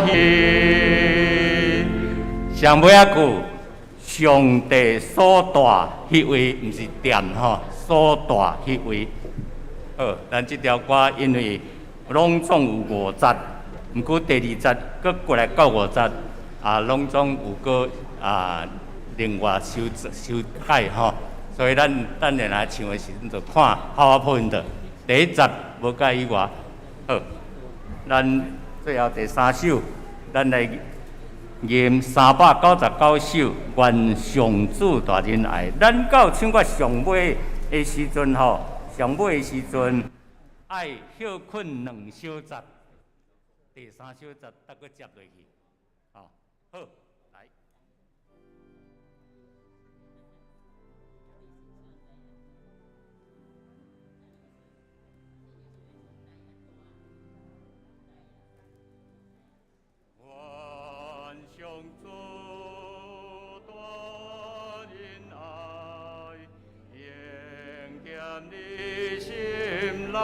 喜。上尾一句，上帝所帶彼位，毋是店吼，所帶彼位。好，咱這條歌因為攏總有五節，毋過第二節閣過來到五節，啊，攏總有閣啊另外修修改吼，所以咱等下來唱的時陣就看 PowerPoint 第一節無改以外，好，咱最後第三首，咱來吟399首，願上主大仁愛。咱到唱到上尾的時陣吼，上尾的時陣愛歇睏2小節，第三小節才閣接落去，吼，好，來。願上主大仁愛，永踮你心內。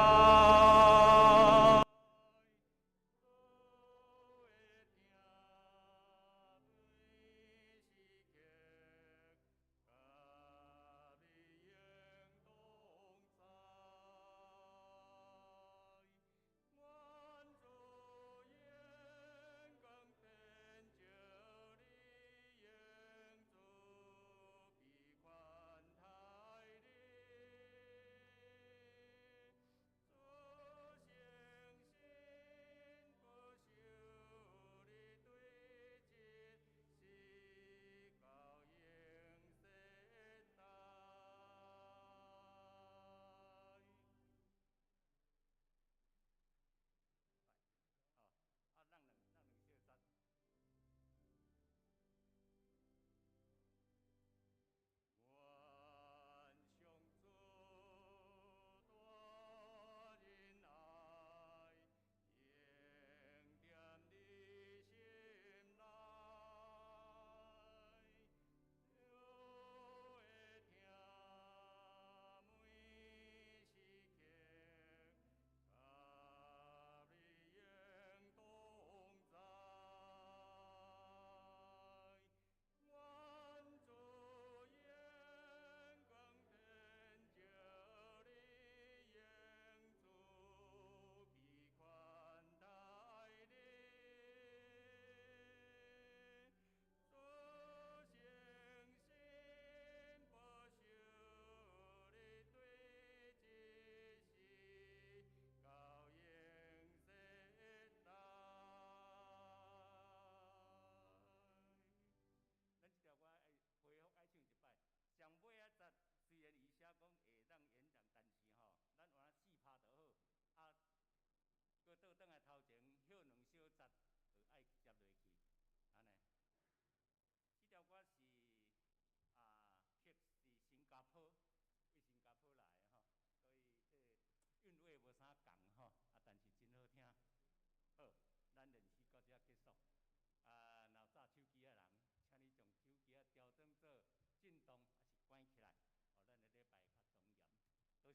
多謝。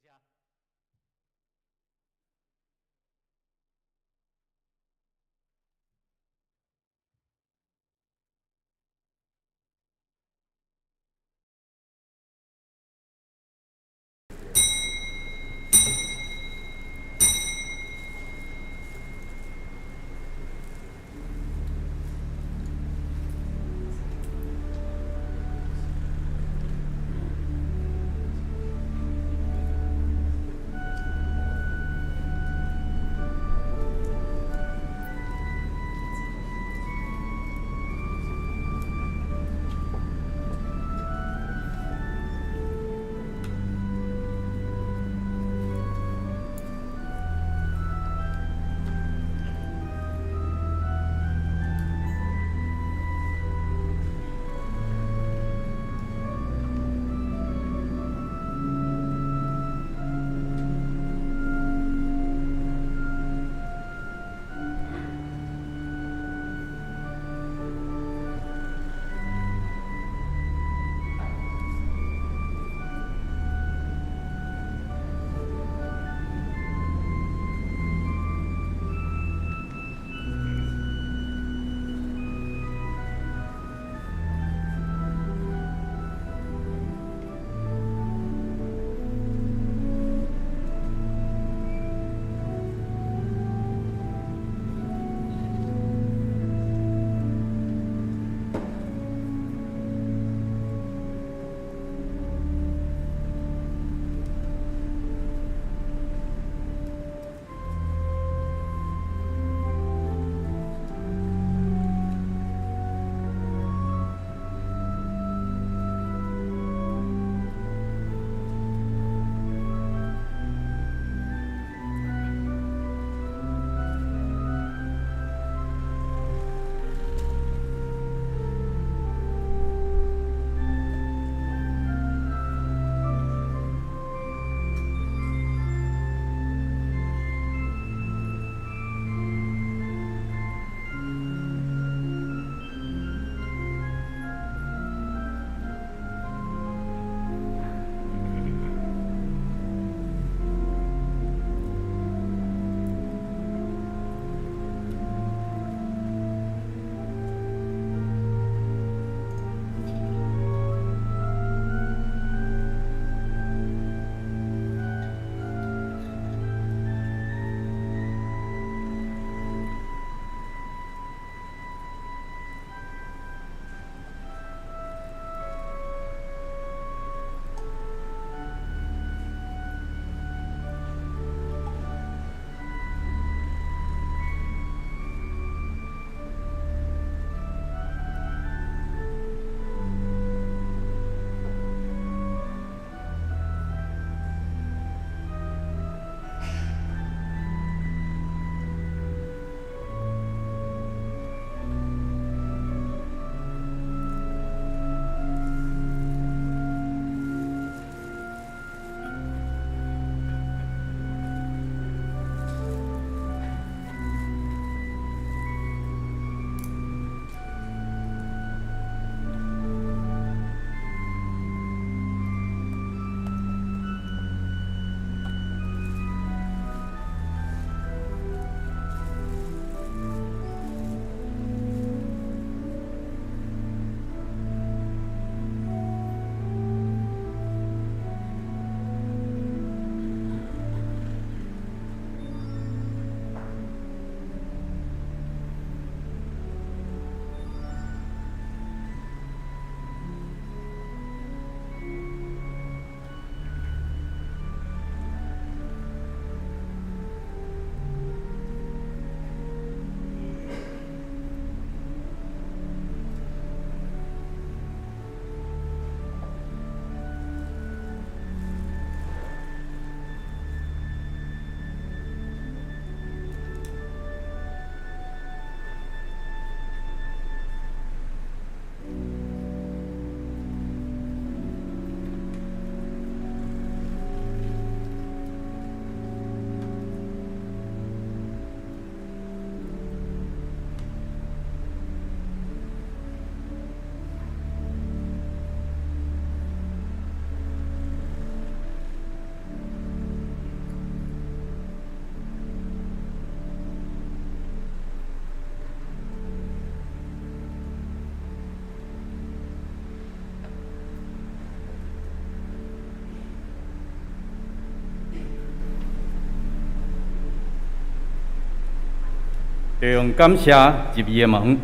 著用感謝入伊的門，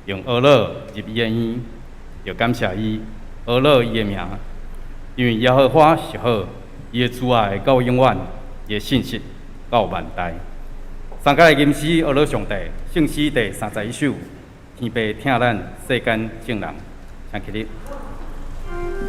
用哀樂入伊的院，著感謝伊，哀樂伊的名。因為耶和華是好，伊的慈愛到永遠，伊的信實到萬代。三個來吟詩哀樂上帝，聖詩第31首，天父疼咱世間眾人，請起立。 Amen.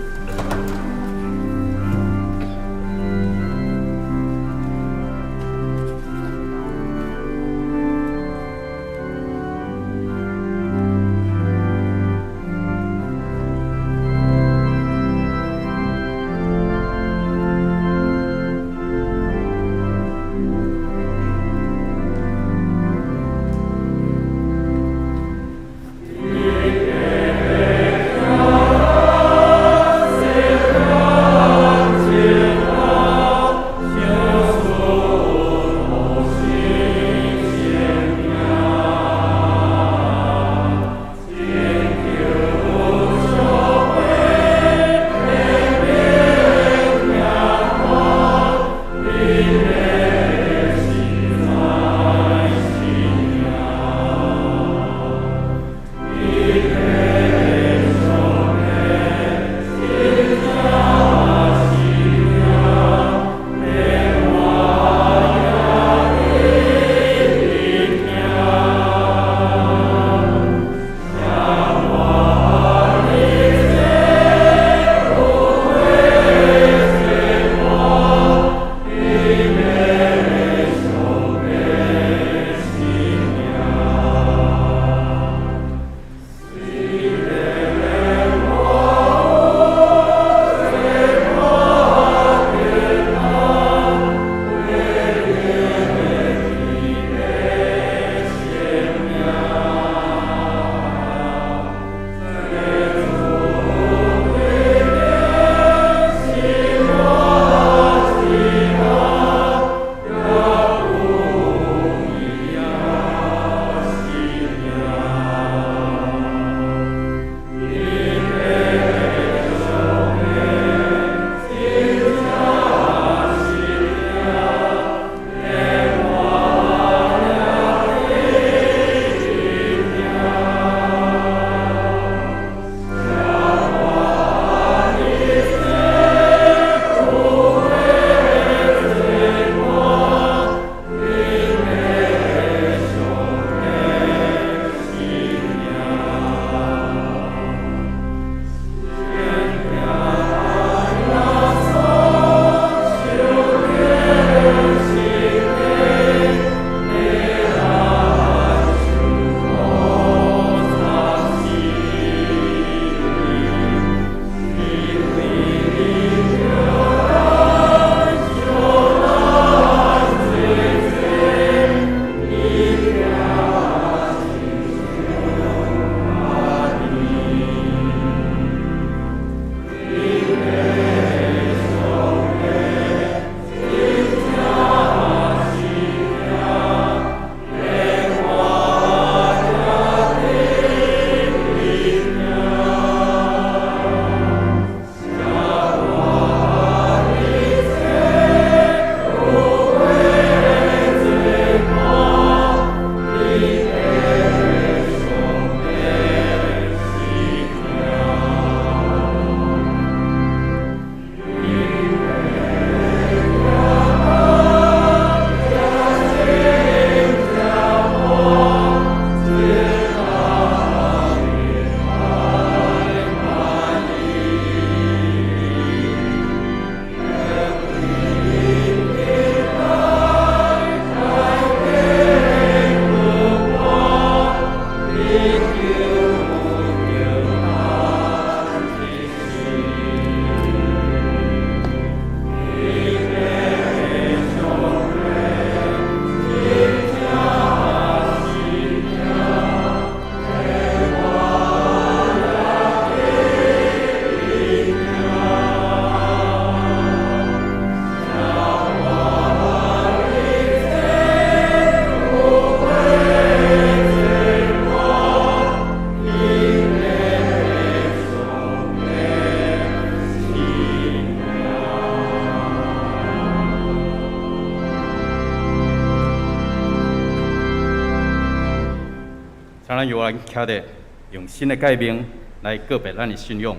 阮徛咧，用新的誡命來告白咱的信仰。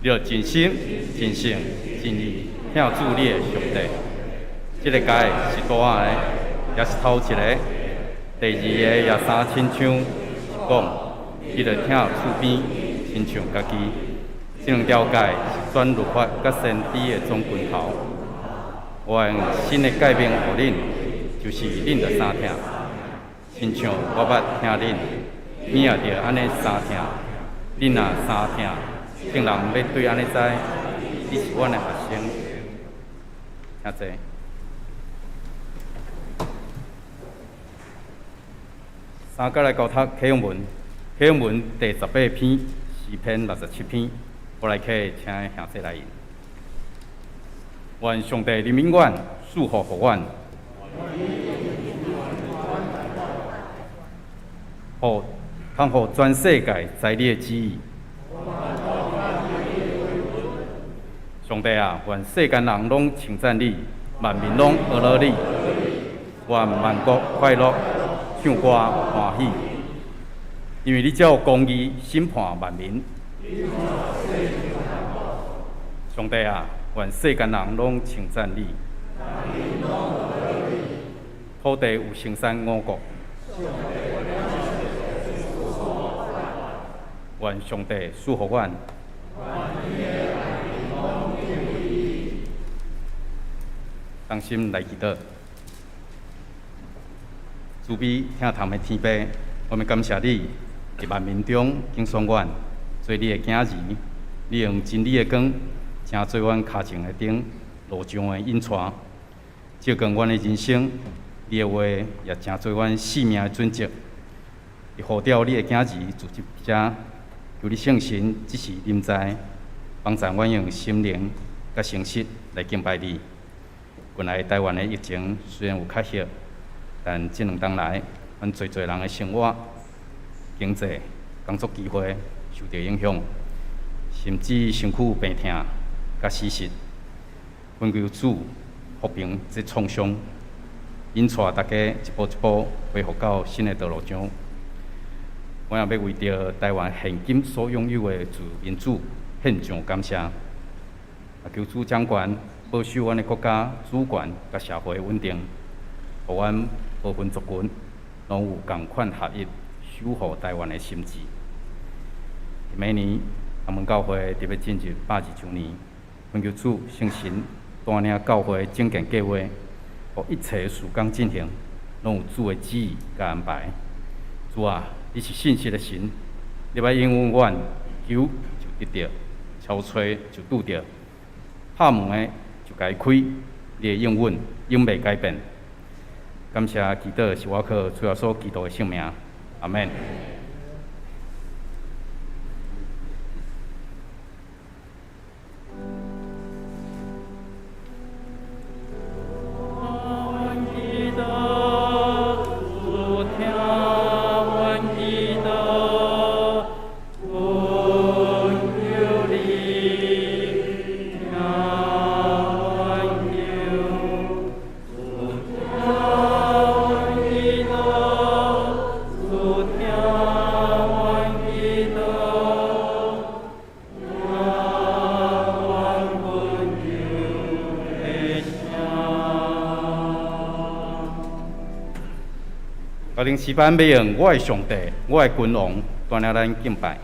你著盡心、盡性、盡意疼主你的上帝。這个誡是大的，也是頭一个。第二个也相親像，是講你著疼厝邊，親像家己。這兩條誡是全律法佮先知的總根頭。我用新的誡命予恁，就是恁著相疼，親像我捌疼恁，恁也著按呢相疼。恁若相疼，眾人欲對按呢知，你是阮的學生。聽這。三角來交讀啟用文，啟用文第18篇，詩篇67篇，我來客請兄弟來引。願上帝憐憫阮，賜福予阮，予通予全世界知你的旨意。上帝啊，願世間人攏稱讚你，萬民攏阿羅你，願萬國快樂，唱歌歡喜，因為你照公義審判萬民。上帝啊，願世間人攏稱讚你。土地有生產五穀。願上帝賜福阮。同心來祈禱，慈悲疼痛的天父，我們感謝你，佇萬民中揀選阮，做你的囝兒。你用真理的光，成做阮跤前的燈，路上的引帶，照光阮的人生。你的話也成做阮性命的準則。伊呼召你的囝兒住佇遮，求你聖神這時臨在，幫助阮用心靈佮誠實來敬拜你。近來台灣的疫情雖然有較歇，但這兩冬來，阮濟濟人的生活、經濟、工作機會受著影響，甚至身軀病痛佮死實。懇求主撫平這創傷，引帶大家一步一步恢復到新的道路上。我也欲為著台灣現今所擁有的自由民主獻上感謝，啊，求主掌權，保守阮的國家主權佮社會穩定，予阮無分族群攏有仝款合一守護台灣的心志。明年，咱們教會特別進入120週年，懇求主聖神帶領教會整件計劃，予一切事工進行，攏有主的旨意佮安排。主啊，你是信實的神，你欲應允阮，求就得著，敲揣就拄著，拍門的就共伊開，你的應允永袂改變。感謝祈禱是我靠主耶穌基督的聖名，阿們。靈詩班欲用我的上帝，我的君王，帶領咱敬拜。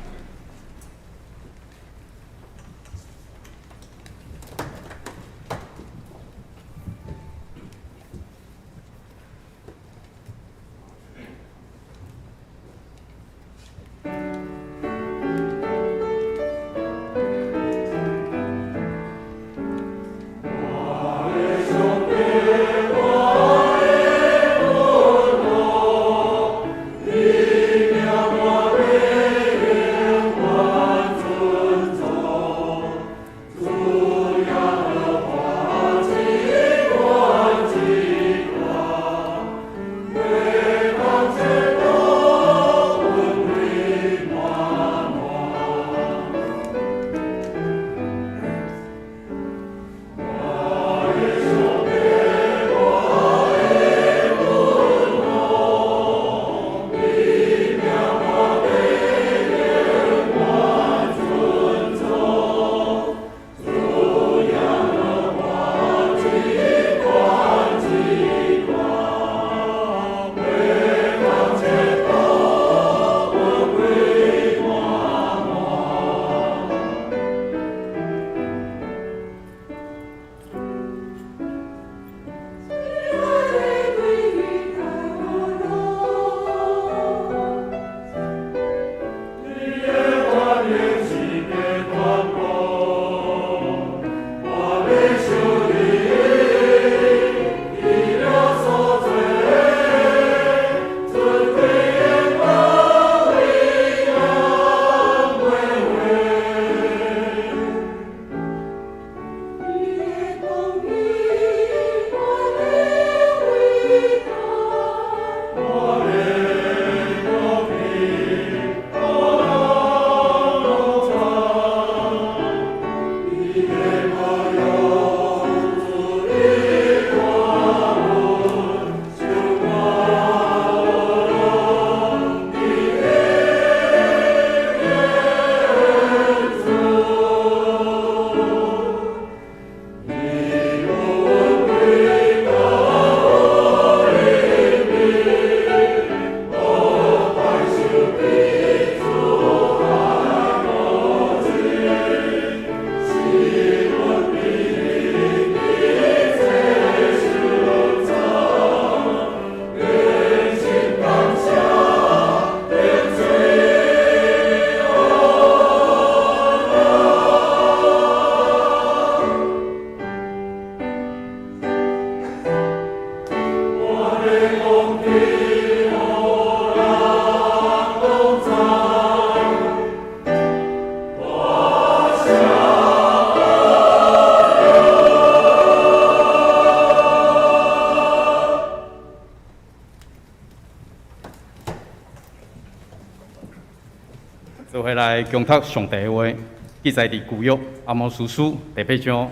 做伙來恭讀上帝的話，記載佇舊約阿摩司書第八章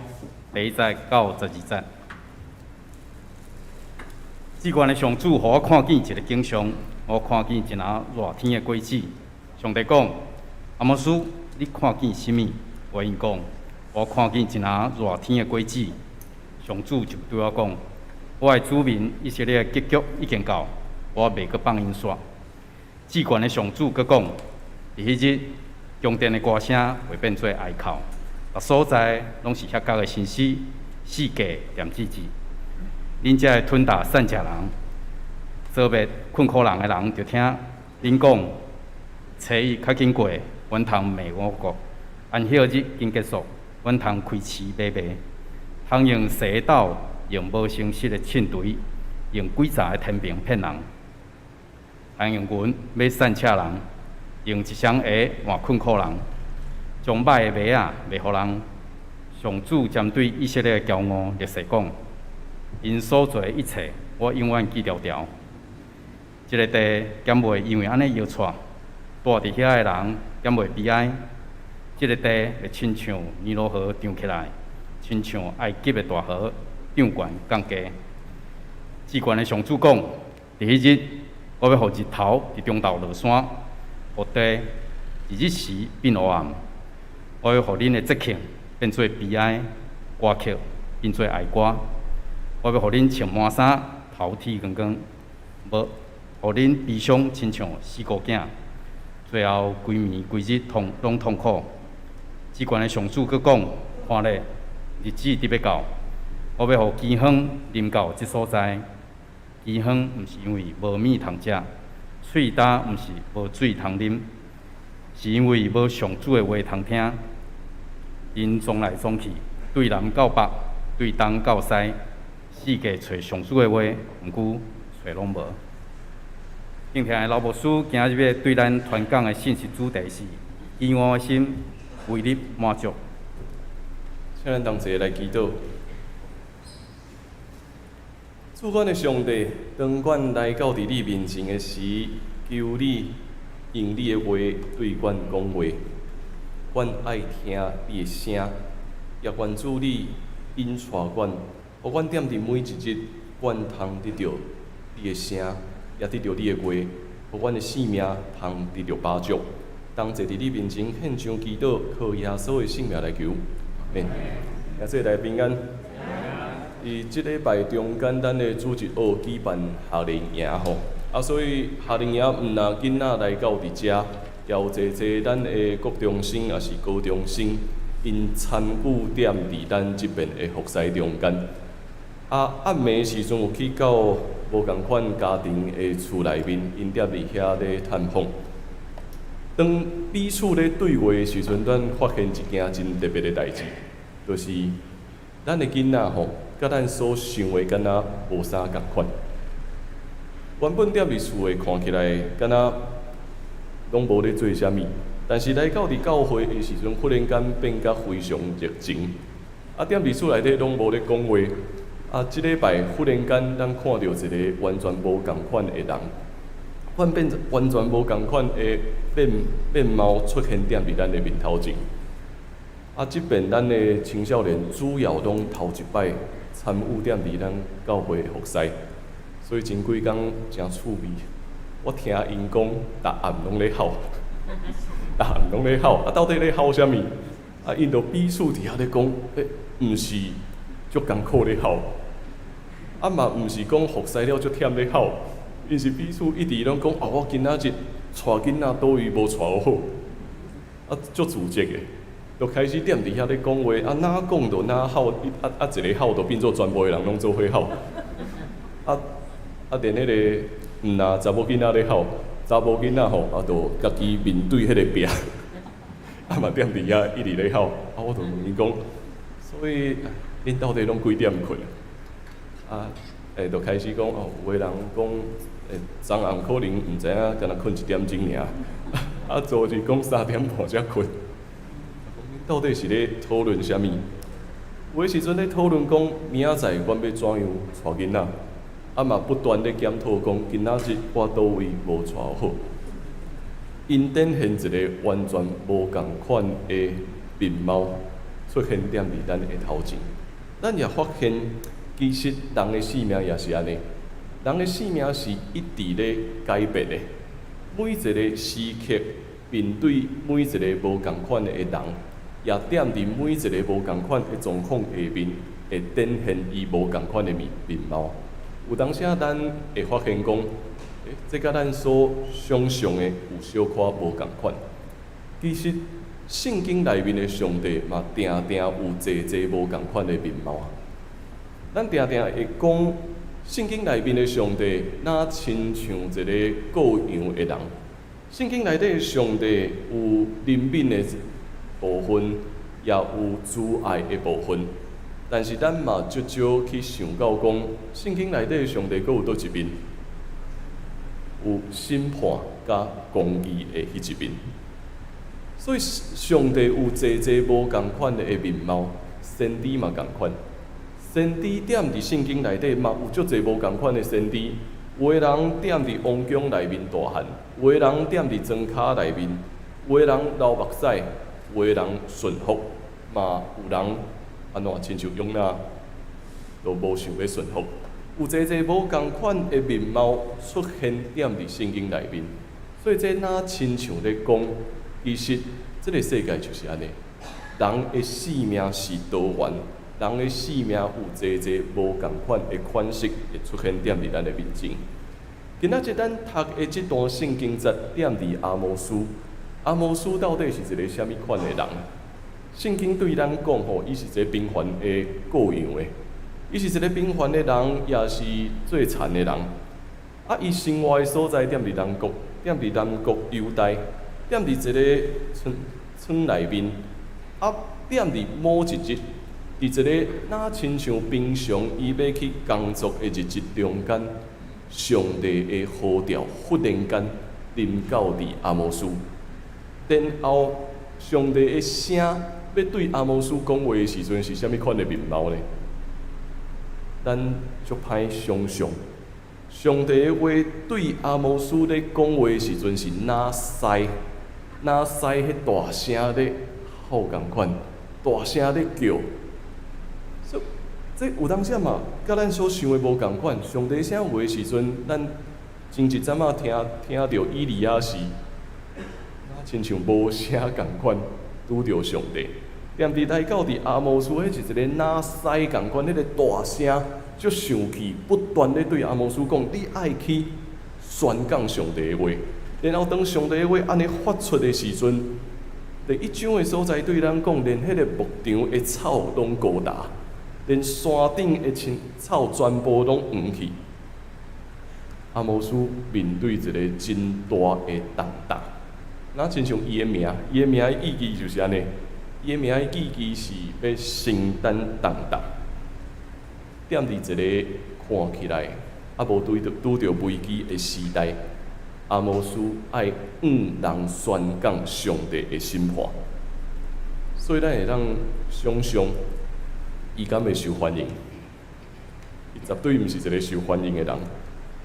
第一節到十二節。至懸的上主予我看見一个景象，我看見一若熱天的果子。上帝講：阿摩司，你看見啥物？我應講：我看見一若熱天的果子。上主就對我講：我的子民以色列的結局已經到，我袂閣放𪜶煞。至懸的上主閣講：佇彼日，宮殿的歌聲會變做哀哭，逐所在攏是遐角的先知，四界念字字。恁這个吞啖散食人、糟滅困苦人的人，著聽恁講：初一較緊過，阮通賣五穀；安息日緊結束，阮通開市買賣。通用細的斗，用無誠實的秤槌，用詭詐的天平騙人。通用銀買散赤人，用一雙鞋換困苦人，將歹的麥仔賣予人。上主針對以色列的驕傲立誓講：𪜶所做的一切，我永遠記牢牢。這个地敢袂因為按呢搖掣，住佇遐的人敢袂悲哀？這个地會親像尼羅河漲起來，親像埃及的大河漲懸降低。至懸的上主講：佇彼日，我欲予日頭佇中晝落山，予地佇日時變烏暗。我欲予恁的節慶變做悲哀，歌曲變做哀歌。我欲予恁穿麻衫，頭剃光光，無予恁悲傷，親像死孤囝。最後規暝規日痛攏痛苦。至懸的上主閣講：看咧，日子佇欲到，我欲予饑荒臨到這所在。饑荒毋是因為無物通食，喙焦毋是無水通啉，是因為無上主的話通聽。𪜶撞來撞去，對南到北，對東到西，四界揣上主的話，毋過揣攏無。敬聽的老牧師今日欲對咱傳講的信息主題是：飢餓的心，為你滿足。請咱同齊來祈禱。主阮的上帝，當阮來到佇你面前的時，求你用你的話對阮講話。阮愛聽你的聲，也願主你引帶阮，予阮踮佇每一日，阮通得著你的聲，也得著你的話，予阮的性命通得著飽足。同齊佇你面前獻上祈禱，靠耶穌的聖名來求，阿們。耶穌來平安。佇這禮拜中間，咱的主日學舉辦夏令營吼，啊，所以夏令營毋若囡仔來到佇遮，也有濟濟咱的國中生抑是高中生，𪜶參與踮佇咱這邊的服侍中間。啊，暗暝時陣有去到無仝款家庭的厝內面，𪜶踮佇遐咧探訪。當彼此咧對話的時陣，咱發現一件真特別的代誌，就是咱的囡仔吼，佮咱所想的敢若無啥仝款。原本踮佇厝的看起來敢若攏無咧做啥物，但是來到佇教會的時陣，忽然間變甲非常熱情。啊，踮佇厝內底攏無咧講話。啊，這禮拜忽然間咱看著一个完全無仝款的人，換變完全無仝款的面面貌出現踮佇咱的面頭前。啊，這邊咱的青少年主要攏頭一擺參與踮佇咱教會的服侍，所以前幾工誠趣味。我聽𪜶講，逐暗攏咧吼，逐暗攏咧吼，啊，到底咧吼啥物？啊，𪜶就彼此佇遐咧講，欸，毋是足艱苦咧吼，啊嘛毋是講服侍了足忝咧吼，𪜶是彼此一直攏講，啊，我今仔日帶囡仔佗位無帶好，啊，足自責的。就開始踮佇遐咧講話，啊，哪講就哪吼，啊啊一个吼就變做全部的人攏做伙吼，啊啊連彼个毋若查某囡仔咧吼，查某囡仔吼啊，就家己面對彼个壁，啊嘛踮佇遐一直咧吼，啊我就問伊講，所以恁到底攏幾點睏？啊，欸，就開始講哦，有的人講，欸，昨暗可能毋知影，敢若睏一點鐘爾，啊，昨日講3點半才睏。到底是咧討論啥物？有的時陣咧討論講明仔載阮欲怎樣帶囡仔，啊嘛不斷咧檢討講今仔日我佗位無帶好。𪜶展現一个完全無仝款的面貌出現踮佇咱的頭前。咱也發現，其實人的生命也是按呢，人的生命是一直咧改變的。每一个時刻面對每一个無仝款的人，也踮佇每一个無仝款的狀況下面，會展現伊無仝款的面貌。有當時咱會發現講，這佮咱所想像的有小可無仝款。其實聖經內面的上帝嘛，定定有濟濟無仝款的面貌。咱定定會講聖經內面的上帝，若親像一个顧羊的人。聖經內底的上帝有憐憫的部分，也有慈愛的部分。但是咱嘛足少去想到講，聖經內底的上帝閣有佗一面，有審判佮公義的彼一面。所以上帝有濟濟無仝款的面貌，先知嘛仝款。先知踮佇聖經內底嘛有足濟無仝款的先知，有的人踮佇王宮內面大漢，有的人踮佇莊跤內面，有的人流目屎，有的人順服，嘛有人按怎親像約拿，都無想欲順服。有濟濟無仝款的面貌出現踮佇聖經內面，所以這若親像咧講，其實這个世界就是按呢，人的生命是多元，人的生命有濟濟無仝款的款式會出現踮佇咱的面前。今仔日咱讀的這段聖經節，踮佇阿摩司。阿摩司到底是一个啥物款的人？聖經對咱講吼，伊是一个平凡的顧羊的，伊是一个平凡的人，也是做田的人。啊，伊生活的所在踮佇南國，踮佇南國猶大，踮佇一个村村內面。啊，踮佇某一日，佇一个若親像平常伊欲去工作的日子中間，上帝的呼召忽然間臨到佇阿摩司，然後上帝的聲欲對阿摩司講話的時陣是啥物款的面貌呢？咱足歹想象，上帝的話對阿摩司咧講話的時陣是若獅，若獅彼大聲咧吼仝款，大聲咧叫。所以這有當時嘛，佮咱所想的無仝款。上帝聲話的時陣，咱前一陣仔聽聽著以利亞是，若親像無聲仝款拄著上帝。踮佇來到佇阿摩司，彼是一个若獅仝款，彼个大聲足生氣，不斷咧對阿摩司講：你愛去宣講上帝的話。然後當上帝的話按呢發出的時陣，第一章的所在對咱講，連彼个牧場的草攏高焦，連山頂的青草全部攏黃去。阿摩司面對一个真大的重擔，若親像伊的名，伊的名的意義就是按呢，伊的名的意義是欲承擔重擔。踮佇一个看起來猶無拄著危機的時代，阿摩司愛向人宣講上帝的審判，所以咱會當想象，伊敢會受歡迎？伊絕對毋是一个受歡迎的人。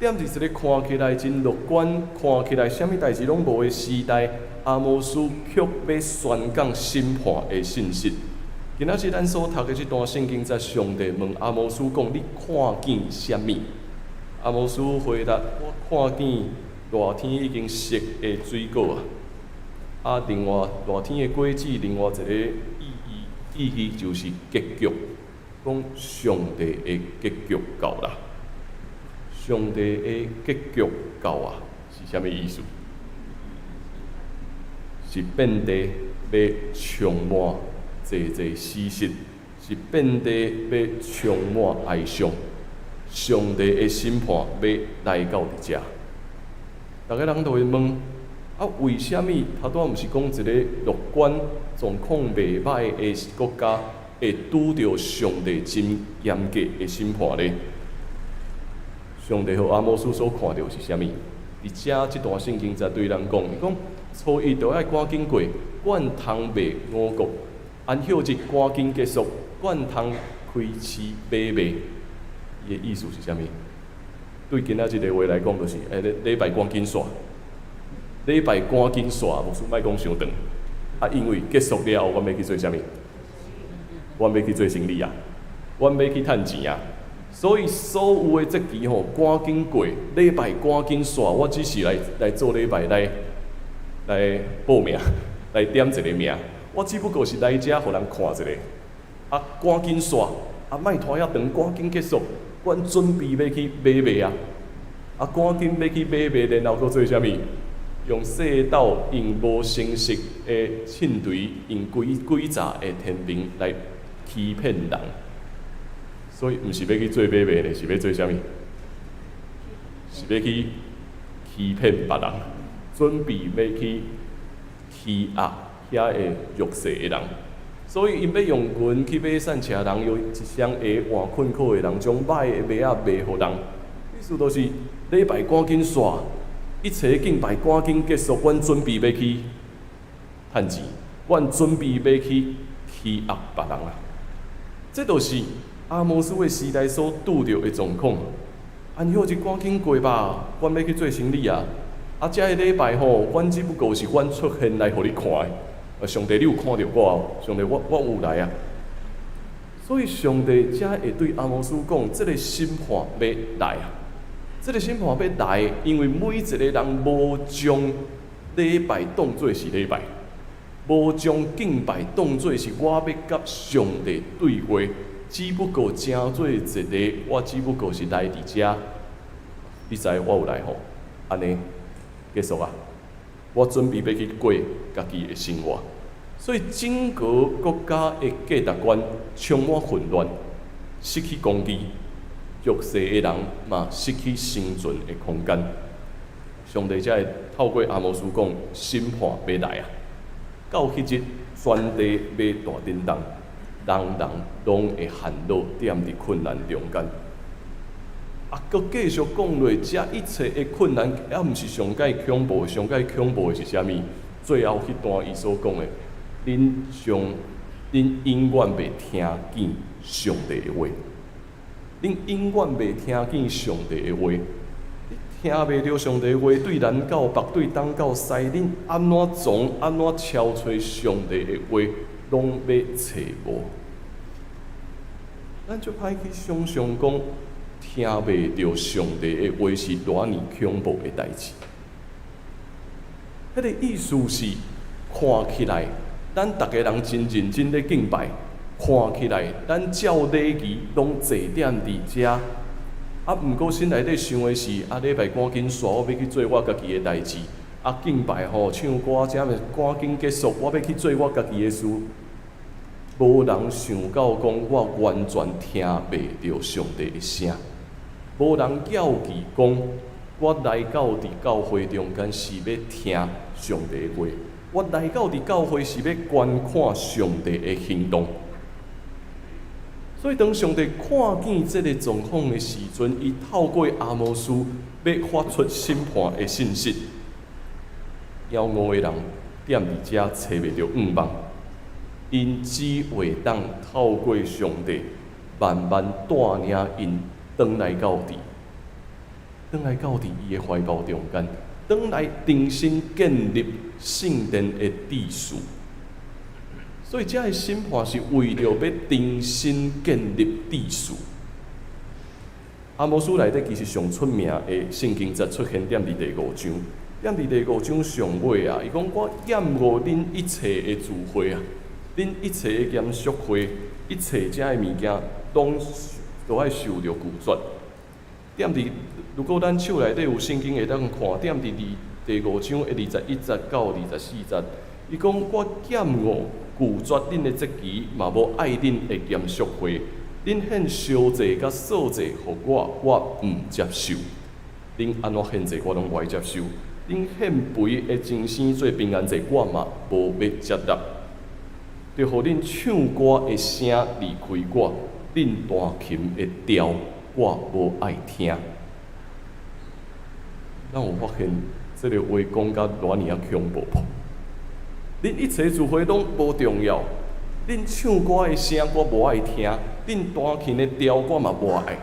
踮佇一个看起來真樂觀、看起來啥物代誌攏無的時代，阿摩司卻欲宣講審判的信息。今仔日咱所讀的這段聖經，在上帝問阿摩司講：你看見啥物？阿摩司回答：我看見熱天已經熟的水果啊！啊，另外熱天的果子，另外一个意義就是結局，講上帝的結局到啦。上帝的結局到啊，是啥物意思？是遍地欲充滿濟濟死屍，是遍地欲充滿哀傷。上帝的審判欲來到佇遮，逐个人都會問：啊，為啥物頭拄仔毋是講一个樂觀、狀況袂䆀的國家，會拄著上帝真嚴格的審判呢？上帝予阿摩司所看著是啥物？佇遮這段聖經在對咱講，伊講初一著愛趕緊過，慣通賣五穀；安息日趕緊結束，慣通開市買賣。伊的意思是啥物？對今仔這个話來講，就是禮拜趕緊煞。禮拜趕緊煞，牧師莫講傷長。啊，因為結束了後，阮欲去做啥物？阮欲去做生理啊，阮欲去趁錢啊。所以所有的節期吼，趕緊過，禮拜趕緊煞。我只是來做禮拜來報名，來點一个名。我只不過是來遮予人看一下。啊，趕緊煞，啊，莫拖遐長，趕緊結束。阮準備欲去買賣啊！啊，趕緊欲去買賣，然後閣做啥物？用世道，用無誠實的秤槌，用詭詐的天平來欺騙人。所以，毋是欲去做買賣呢，是欲做啥物？是欲去欺騙別人，準備欲去欺壓遐个弱勢的人。所以，𪜶欲用銀去買散赤人，用一雙鞋換困苦的人，將歹的襪仔賣予人。意思就是禮拜趕緊煞，一切敬拜趕緊結束，阮準備欲去趁錢，阮準備欲去欺壓別人啊！這就是阿摩司的時代所拄著的狀況。安息日趕緊過吧，阮欲去做生理啊！啊，這个禮拜吼，阮只不過是阮出現來予你看的。啊，上帝，你有看著我哦？上帝，我有來啊！所以上帝才會對阿摩司講，這個審判欲來啊！這個審判欲來，因為每一個人無將禮拜當做是禮拜，無將敬拜當做是我欲佮上帝對話，只不過成做一个，我只不過是來佇遮，你知我有來吼？按呢結束啊！我準備欲去過家己的生活，所以整個國家的價值觀充滿混亂，失去工具，弱勢的人嘛失去生存的空間。上帝才會透過阿摩司講審判欲來啊！到彼日，全地欲大震動，人人攏會陷落踮佇困難中間。啊，閣繼續講落，這一切的困難，猶毋是上蓋恐怖的，上蓋恐怖的是啥物？最後彼段伊所講的，恁上，恁永遠袂聽見上帝的話，恁永遠袂聽見上帝的話，你聽袂著上帝的話，對南到北，對東到西，恁按怎傱，按怎敲揣上帝的話，攏欲揣無。咱就歹去想象講，聽袂著上帝的話是偌爾恐怖的代誌。彼个意思是，看起來，咱逐个人真認真咧敬拜，看起來，咱照禮儀攏坐踮佇遮。啊，毋過心內底想的是，啊，禮拜趕緊煞，我欲去做我家己的代誌。啊，敬拜吼，唱歌這物趕緊結束，我欲去做我家己的事。無人想到講，我完全聽袂著上帝的聲。無人猶記講，我來到佇教會中間是欲聽上帝的話，我來到佇教會是欲觀看上帝的行動。所以當上帝看見這个狀況的時陣，伊透過阿摩司欲發出審判的信息。枵餓的人踮佇遮揣袂著向望，𪜶只會當透過上帝慢慢帶領𪜶轉來到佇，轉來到佇伊的懷抱中間，轉來重新建立聖殿的秩序。所以，這个審判是為著欲重新建立秩序。阿摩司內底其實上出名的聖經節出現踮佇第五章，踮佇第五章上尾啊，伊講我厭惡恁一切的聚會啊，恁一切的嚴肅會，一切這个物件，攏都愛受著拒絕。踮佇如果咱手內底有聖經會當看，踮佇第五章的21節到24節，伊講我厭惡拒絕恁的節期，嘛無愛恁的嚴肅會。恁獻燒祭佮素祭予我，我毋接受。恁按怎獻祭，我攏無愛接受。恁獻肥的精牲做平安祭，我嘛無欲接納。就予恁唱歌的聲離開我，恁彈琴的調我無愛聽。咱有發現這个話講甲偌爾仔恐怖無？恁一切聚會攏無重要，恁唱歌的聲我無愛聽，恁彈琴的調我嘛無愛，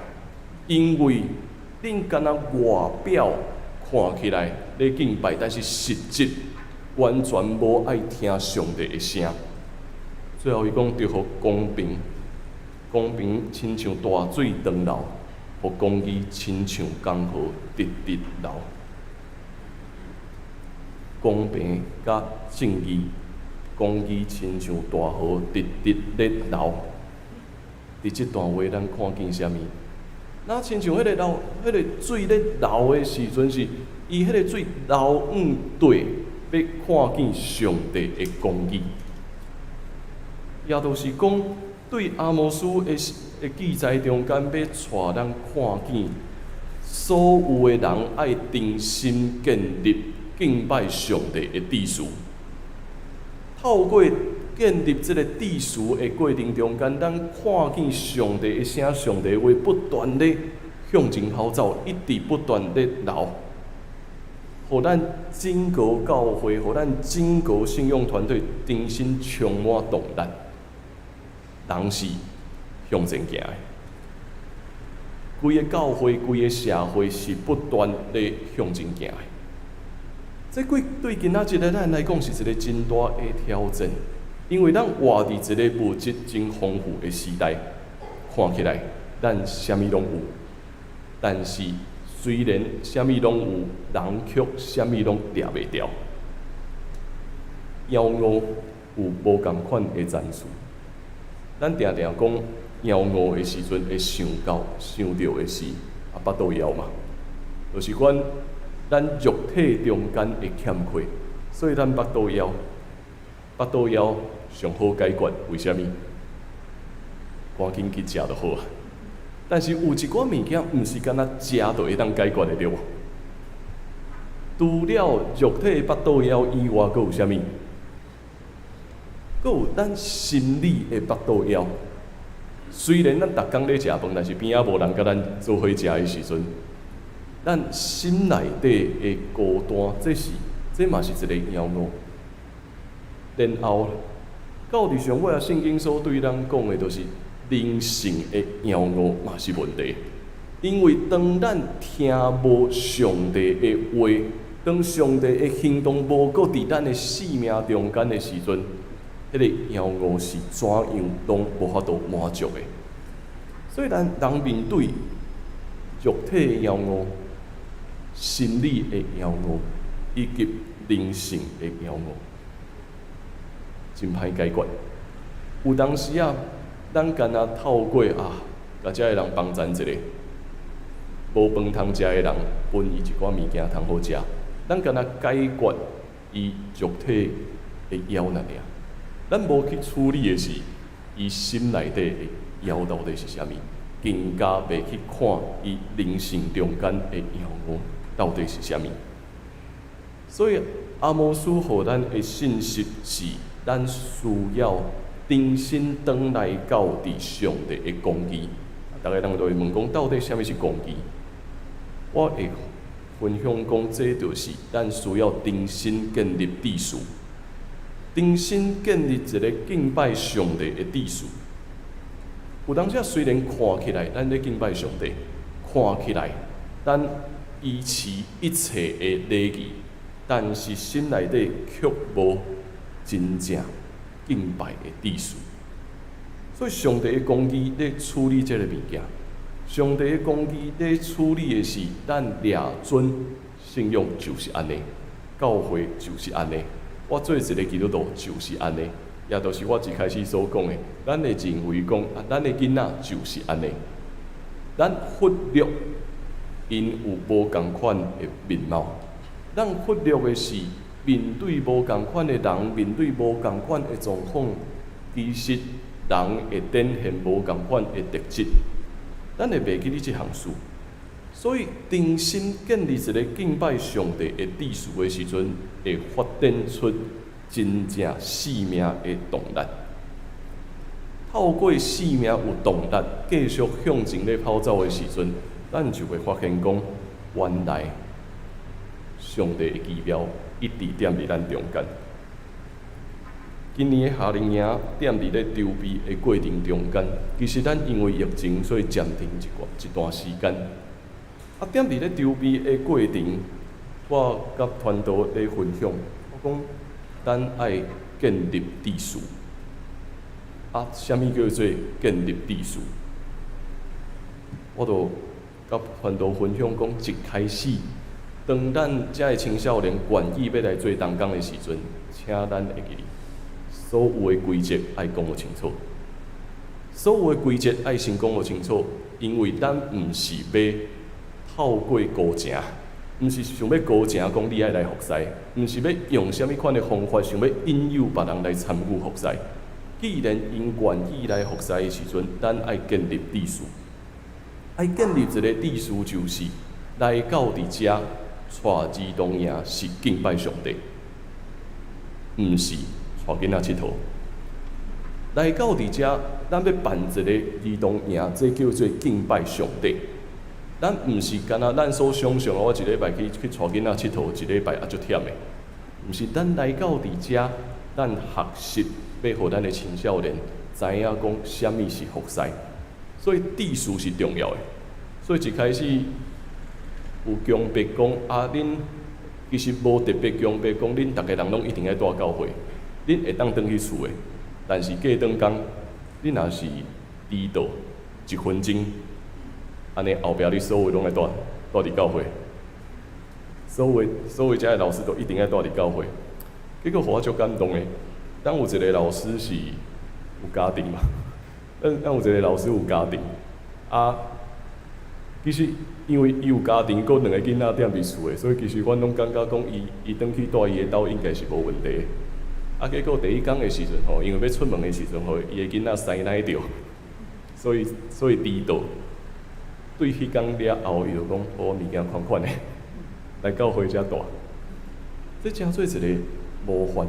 因為恁敢若外表看起來咧咧敬拜，但是實質完全無愛聽上帝的聲。最後伊講，著予公平，公平親像大水長流，予公義親像江河直直流。公平佮正義，公義親像大河直直咧流。佇這段話，咱看見啥物？若親像彼個流，彼個水咧流的時陣是，伊彼個水流向對，欲看見上帝的公義。也就是講，對阿摩司的記載中間，欲帶咱看見，所有的人愛重新建立敬拜上帝的秩序。透過建立這个秩序的過程中間，咱看見上帝的聲、上帝的話不斷咧向前跑走，一直不斷咧流，予咱整個教會，予咱整個信仰團隊重新充滿動力。人是向前行的，規個教會、規個社會是不斷咧向前行的。這對今仔日的咱來講是一個真大的挑戰，因為咱活佇一個物質真豐富的時代，看起來咱啥物攏有，但是雖然啥物攏有，人卻啥物攏掠袂牢。枵餓有無仝款的層次，咱定定講枵餓的時陣會想到想著的是啊腹肚枵嘛，就是講咱肉體中間的欠缺，所以咱腹肚枵，腹肚枵上好解決，為啥物？趕緊去食就好啊。但是有一寡物件，毋是干焦食就會當解決的，對無？除了肉體腹肚枵以外，閣有啥物？閣有咱心理的腹肚枵。雖然咱逐工咧食飯，但是邊仔無人佮咱做伙食的時陣，咱心內底的孤單，這嘛是一個枵餓。然後，到佇上尾啊，聖經所對咱講的，就是靈性的枵餓嘛是問題。因為當咱聽無上帝的話，當上帝的行動無閣佇咱的生命中間的時陣，彼個枵餓是怎樣攏無法度滿足的。所以，咱人面對肉體的枵餓、心理的枵餓以及靈性的枵餓，真歹解決。有當時啊，咱干焦透過啊，共遮的人幫贊一下，無飯通食的人，分伊一寡物件通好食，咱干焦解決伊肉體的枵爾爾。咱無去處理的是，伊心內底的枵到底是啥物，更加袂去看伊靈性中間的枵餓到底是啥物。所以阿摩司予咱的信息是，咱需要重新轉來到佇上帝的公義。逐家人就會問講，到底啥物是公義？我會分享講，這就是咱需要重新建立秩序，重新建立一個敬拜上帝的秩序。有當時雖然看起來咱咧敬拜上帝，看起來咱維持一切的禮儀，但是心內底卻無真正敬拜的秩序。所以上帝的公義咧處理這個物件，上帝的公義咧處理的是咱掠準信仰就是按呢，教會就是按呢，我做一個基督徒就是按呢，也就是我一開始所講的，咱會認為講啊，咱的囡仔就是按呢，咱忽略𪜶有無仝款的面貌，咱忽略的是面對無仝款的人，面對無仝款的狀況，其實人會展現無仝款的特質，咱會袂記得這項事，所以重新建立一個敬拜上帝的秩序的時陣，會發展出真正生命的動力。透過生命有動力，繼續向前咧跑走的時陣，咱就會發現講，原來上帝的奇妙一直踮佇咱中間。今年的夏令營踮佇咧籌備的過程中間，其實咱因為疫情，所以暫停一段時間。啊，踮佇咧籌備的過程，我佮傳道咧分享，我講咱愛建立秩序。啊，啥物叫做建立秩序？我就佮傳道分享講，一開始，當咱遮的青少年願意欲來做同工的時陣，請咱會記得，所有的規則愛講予清楚。所有的規則愛先講予清楚，因為咱毋是欲透過高情，毋是想欲高情講你愛來服侍，毋是欲用啥物款的方法，想欲引誘別人來參與服侍。既然𪜶願意來服侍的時陣，咱愛建立秩序。愛建立一个秩序，就是來到佇遮帶兒童營是敬拜上帝，毋是帶囡仔𨑨迌。來到佇遮，咱欲辦一个兒童營，這叫做敬拜上帝。咱毋是干焦咱所想象，我一禮拜去帶囡仔𨑨迌，一禮拜也足忝的。毋是，咱來到佇遮，咱學習欲予咱的青少年知影講啥物是服侍，所以秩序是重要的。所以一開始有強迫講啊，恁其實無特別強迫講，恁逐个人攏一定愛蹛教會，恁會當轉去厝的。但是過轉工，你若是遲到一分鐘，按呢後壁你所有攏愛蹛蹛佇教會，所有遮的老師都一定愛蹛佇教會。結果予我足感動的，咱有一个老師是有家庭嘛，咱有一个老師有家庭，啊，其實因為伊有家庭，閣兩个囡仔踮佇厝的，所以其實阮攏感覺講伊伊轉去蹛伊的兜應該是無問題。啊，結果第一工的時陣吼，因為欲出門的時陣吼，伊的囡仔師奶著，所以遲到。對彼工了後，伊就講：我物件款款的，來教會才蹛。這成做一个模範，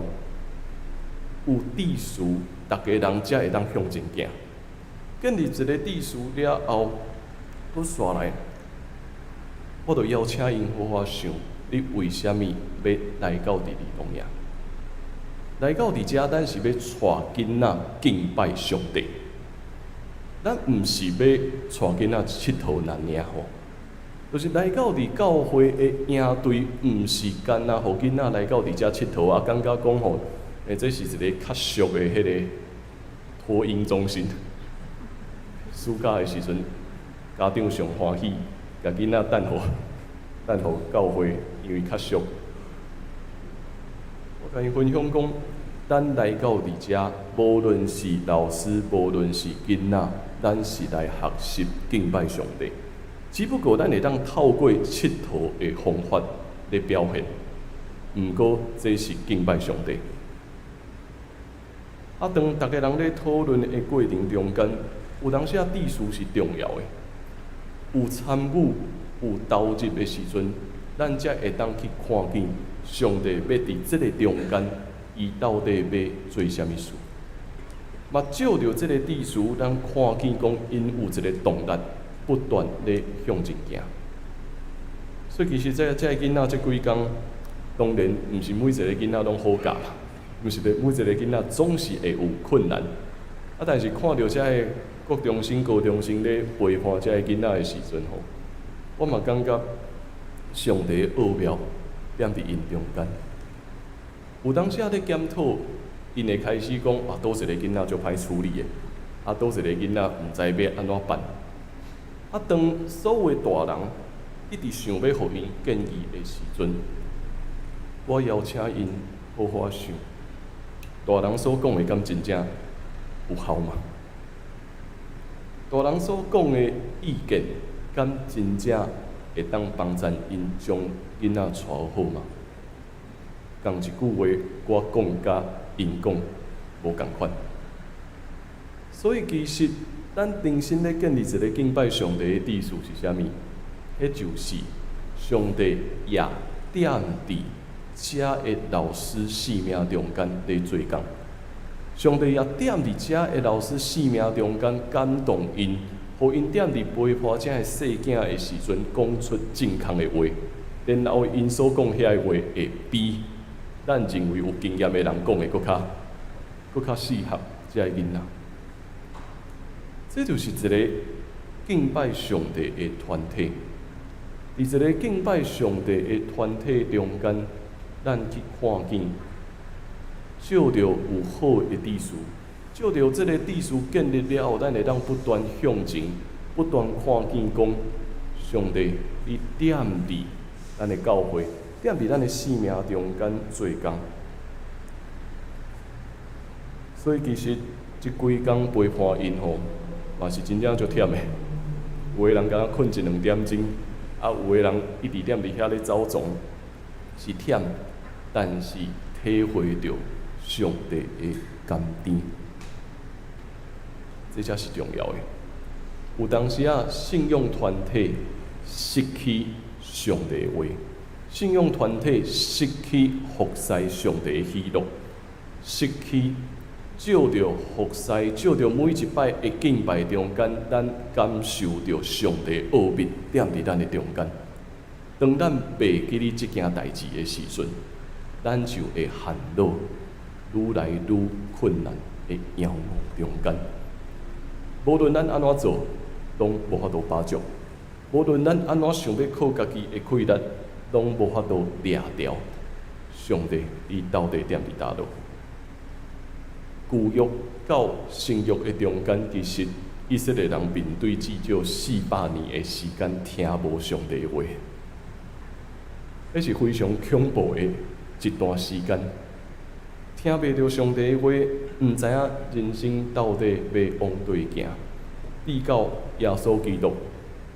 有秩序，逐家人才會當向前行。建立一个秩序了後，閣紲來，我就邀請𪜶好好想，你為啥物欲來到佇兒童營？來到佇遮，咱是欲帶囡仔敬拜上帝，咱毋是欲帶囡仔𨑨迌爾爾吼。就是來到佇教會的營隊，毋是干焦予囡仔來到佇遮𨑨迌啊，感覺講吼，這是一个較俗的彼个托嬰中心。暑假的時陣，家長上歡喜，共囡仔等予教會，因為較俗。我共𪜶分享講，咱來到佇遮，無論是老師，無論是囡仔，咱是來學習敬拜上帝。只不過咱會當透過𨑨迌的方法來表現，毋過這是敬拜上帝。啊，當逐家人咧討論的過程中間，有當時啊，秩序是重要的，有參與、有投入的時陣，咱才會當去看見上帝欲佇這个中間，伊到底欲做啥物事。嘛，藉著這个秩序，咱看見講𪜶有一个動力，不斷咧向前行。所以其實這個囡仔這幾工，當然毋是每一个囡仔攏好教，毋是每一个囡仔總是會有困難。啊，但是看著遮个國中生、高中生咧陪伴遮个囡仔的時陣吼，我嘛感覺上帝的奧妙踮佇𪜶中間。有當時仔咧檢討，𪜶會開始講啊，佗一个囡仔足歹處理的，啊，佗一个囡仔毋知欲按怎辦。啊，當所有大人一直想欲予𪜶建議的時陣，我邀請𪜶好好想，大人所講的敢真正有效嗎？大人所講的意見，敢真正會當幫助𪜶將囡仔帶好嗎？仝一句話，我講佮𪜶講無仝款。所以其實，咱重新咧建立一个敬拜上帝的秩序是啥物？彼就是上帝也踮佇遮的老師生命中間咧做工。上帝也踮佇遮的老師生命中間感動𪜶，予𪜶踮佇陪伴遮的細囝的時陣，講出正確的話，然後𪜶所講遐个話會比咱認為有經驗的人講的閣較適合遮个囡仔。這就是一个敬拜上帝的團體。佇一个敬拜上帝的團體中間，咱去看見，藉著有好的秩序，藉著這个秩序建立了後，咱會當不斷向前，不斷看見講，上帝，你踮佇咱的教會，踮佇咱的生命中間做工。所以其實這幾工陪伴𪜶吼，嘛是真正足忝的。有的人敢若睏一兩點鐘，啊，有的人一直踮佇遐咧走傱，是忝，但是體會著上帝的甘甜，這才是重要的。有當時仔，信仰團體失去上帝的話，信仰團體失去服侍上帝的喜樂，失去藉著服侍，藉著每一擺的敬拜中間，咱感受著上帝奧秘踮佇咱的中間。當咱袂記得這件代誌的時陣，咱就會陷落愈來愈困難的妖魔中間。無論咱按怎做，攏無法度把握；無論咱按怎想欲靠家己的氣力，攏無法度掠牢。上帝，伊到底踮佇佗落？舊約到新約的中間，其實以色列人面對至少400年的時間，聽無上帝的話，彼是非常恐怖的一段時間。聽袂著上帝的話，毋知影人生到底欲往佗行。直到耶穌基督，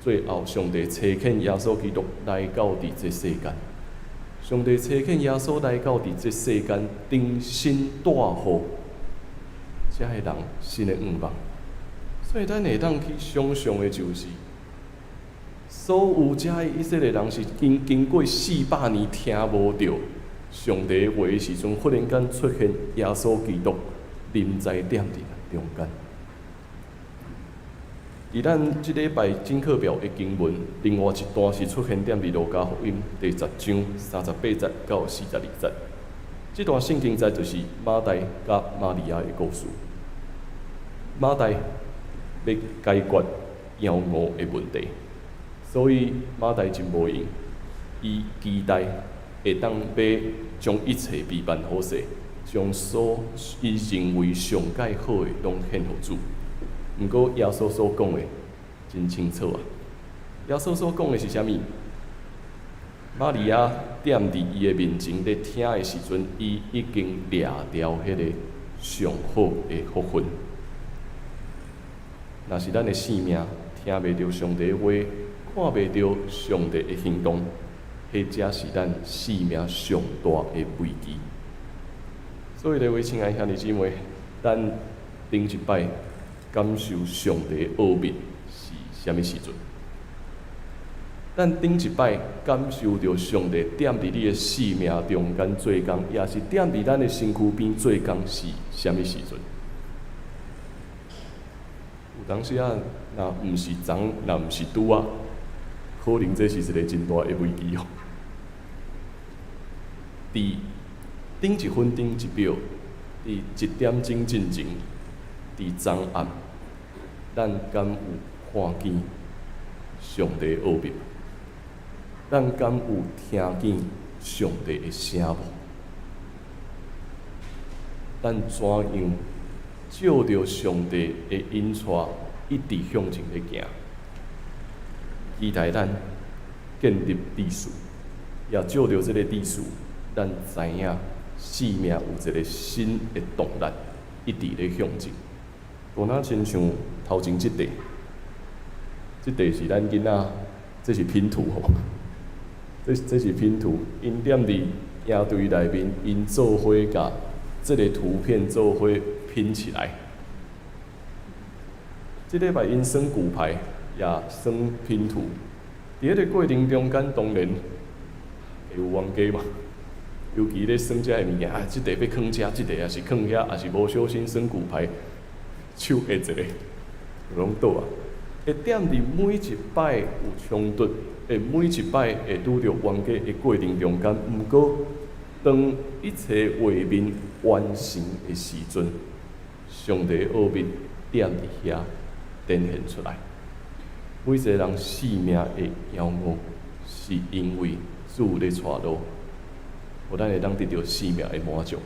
最後上帝差遣耶穌基督來到佇這世間。上帝差遣耶穌來到佇這世間，重新帶予遮的人新的願望。所以咱會當去想象的就是，所有遮的以色列人是經過400年聽無著上帝話的時陣，忽然間出現耶穌基督臨在踮佇中間。佇咱這禮拜真課表的經文，另外一段是出現踮佇路加福音第十章38節到42節。這段聖經節就是馬大佮瑪利亞的故事。馬大欲解決羊牯的問題，所以馬大真無閒，伊期待會當欲將一切備辦好勢，將所伊認為上蓋好的攏獻予主。毋過耶穌所講的真清楚啊！耶穌所講的是啥物？瑪利亞踮佇伊的面前咧聽的時陣，伊已經掠牢彼个上好的福分。若是咱的生命聽袂著上帝的話，看袂著上帝的行動，彼才是咱生命上大的危機。所以，各位親愛兄弟姊妹，咱頂一擺感受上帝的奧秘是啥物時陣？咱頂一擺感受著上帝踮佇你的生命中間做工，也是踮佇咱的身軀邊做工是啥物時陣？有當時仔，若毋是昨，若毋是拄仔，可能這是一个真大的危機哦。佇頂一分頂一秒，佇一點鐘進前，佇昨暗，咱敢有看見上帝奧秘？咱敢有聽見上帝的聲無？咱怎樣藉著上帝的引帶，一直向前咧行？期待咱建立秩序，也藉著這个秩序，咱知影生命有一个新的動力，一直咧向前。無若親像頭前這塊，這塊是咱囡仔，這是拼圖吼，這是拼圖，𪜶踮佇營隊內面，𪜶做伙共這个圖片做伙拼起來。這禮拜𪜶耍骨牌，也耍拼圖。佇彼个過程中間，當然會有冤家嘛。尤其咧耍這个物件，啊，這塊欲囥遮，這塊也是囥遐，也是無小心耍骨牌，手會一个，攏倒啊。會踮佇每一擺有衝突，會每一擺會拄著冤家的過程中間，毋過當一切畫面完成的時陣，上帝奧秘踮佇遐展現出來。每一个人生命的枵餓，是因為主咧帶路，予咱會當得著生命的滿足，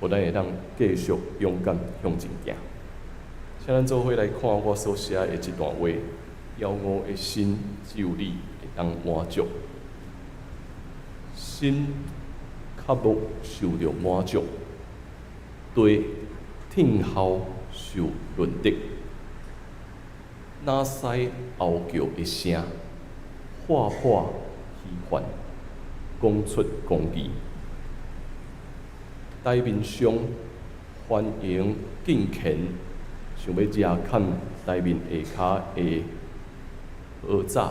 予咱會當繼續勇敢向前行。請咱做伙來看我所寫的這段話，驕傲的心只有你會當滿足，心渴慕受著滿足，地聽候受潤澤。哪使喉叫的聲，劃破虛幻，講出公義。台面上歡迎敬虔，想欲遮砍台面下跤的蚵仔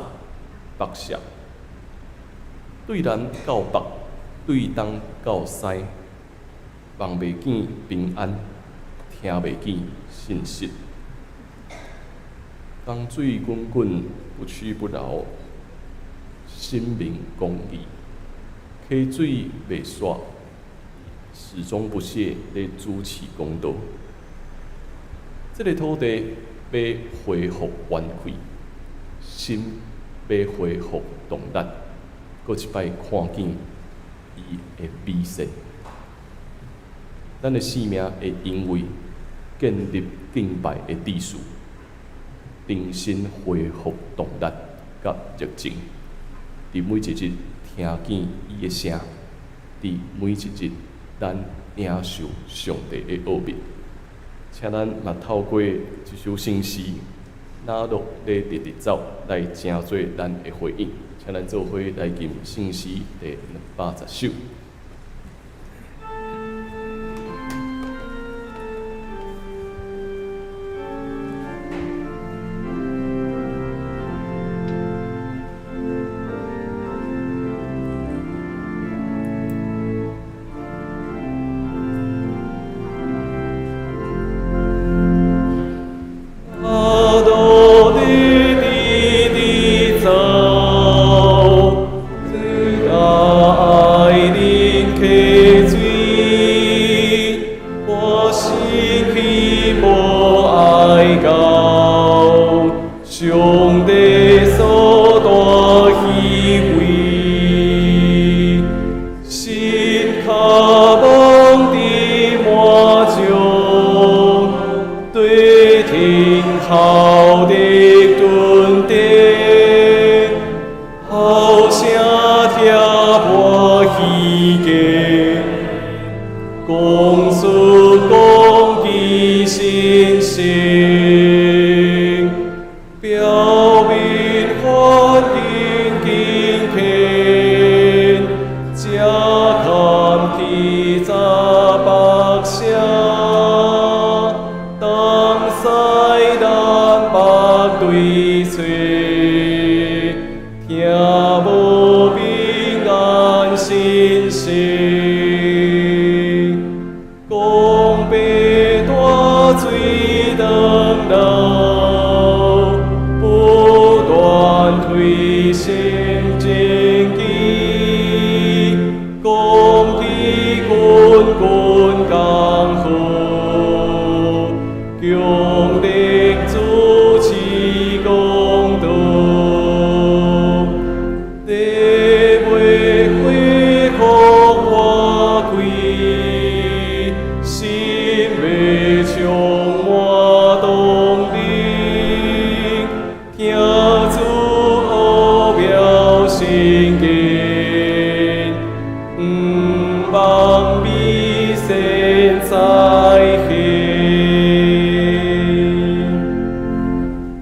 北涉，對南到北，對東到西，望袂見平安，聽袂見信實。江水滾滾，不屈不撓，審明公義，溪水袂煞，始終不懈咧主持公道。這个土地欲恢復元氣，心欲恢復動力，閣一擺看見伊的美善。咱的生命會因為建立敬拜的秩序，重新恢復動力佮熱情。佇每一日聽見伊的聲，佇每一日咱領受上帝的奧秘。請咱嘛透過這首聖詩，哪樂咧直直走來成做咱的回應。請咱做伙來吟聖詩第210首。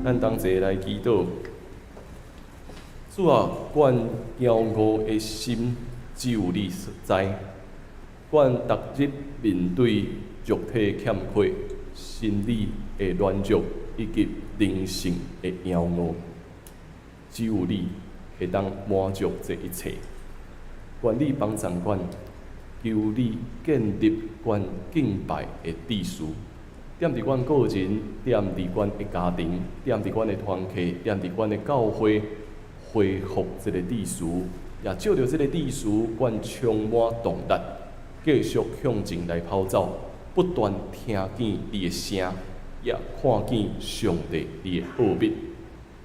咱同齊來祈禱。主啊，阮驕傲的心只有你知。阮逐日面對肉體欠缺、心理的軟弱以及靈性的驕傲，只有你會當滿足這一切。願你幫助阮，求你建立阮敬拜的秩序，踮佇阮個人，踮佇阮的家庭，踮佇阮的團契，踮佇阮的教會，恢復這個秩序，也借著這個秩序，阮充滿動力，繼續向前來跑走，不斷聽見你的聲，也看見上帝你的奧秘。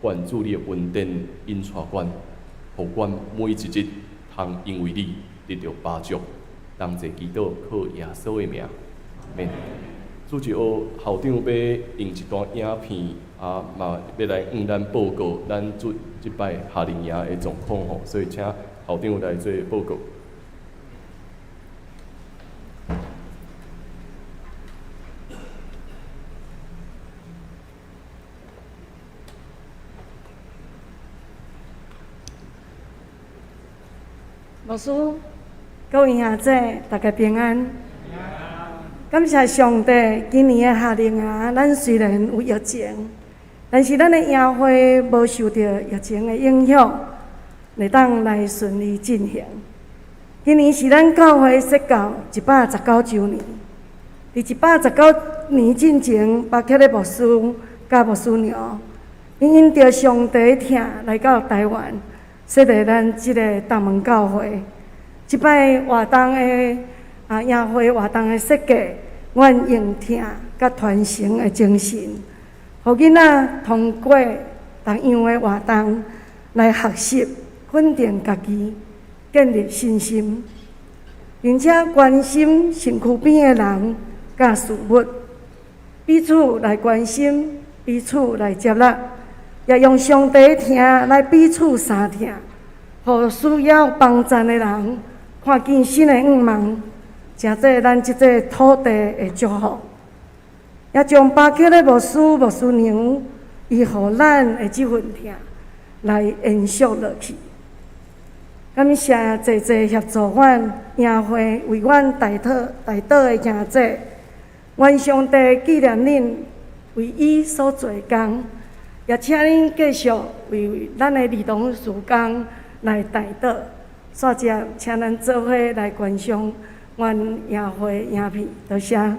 願主你的恩典引帶阮，予阮每一日通因為你得著飽足。同齊祈禱，靠耶穌的名，阿們。主日學校長欲用一段影片，啊嘛欲來向咱報告咱這這擺夏令營的狀況吼，所以請校長來做報告。牧師，各位兄姊，大家平安。感謝上帝，今年的夏令營，咱雖然有疫情，但是咱的營會無受著疫情的影響，會當來順利進行。今年是咱教會設教119週年，佇119年進前，巴克的牧師佮牧師娘，𪜶因著上帝疼來到台灣，設立咱這個東門教會。這擺活動的營會活動的設計，阮用疼佮傳承的精神，予囡仔通過同樣的活動來學習、肯定家己、建立信心，並且關心身軀邊的人佮事物，彼此來關心，彼此來接納，也用上帝疼來彼此相疼，予需要幫贊的人看見新的願望，成做咱這塊土地的祝福。也將巴克的牧師、牧師娘，伊予咱的這份疼來延續落去。感謝濟濟協助阮營會為阮代禱代禱的兄姊，願上帝紀念恁為伊所做的工，也請恁繼續為咱的兒童事工來代禱。煞接，請咱做伙來觀賞阮營會影片，多謝。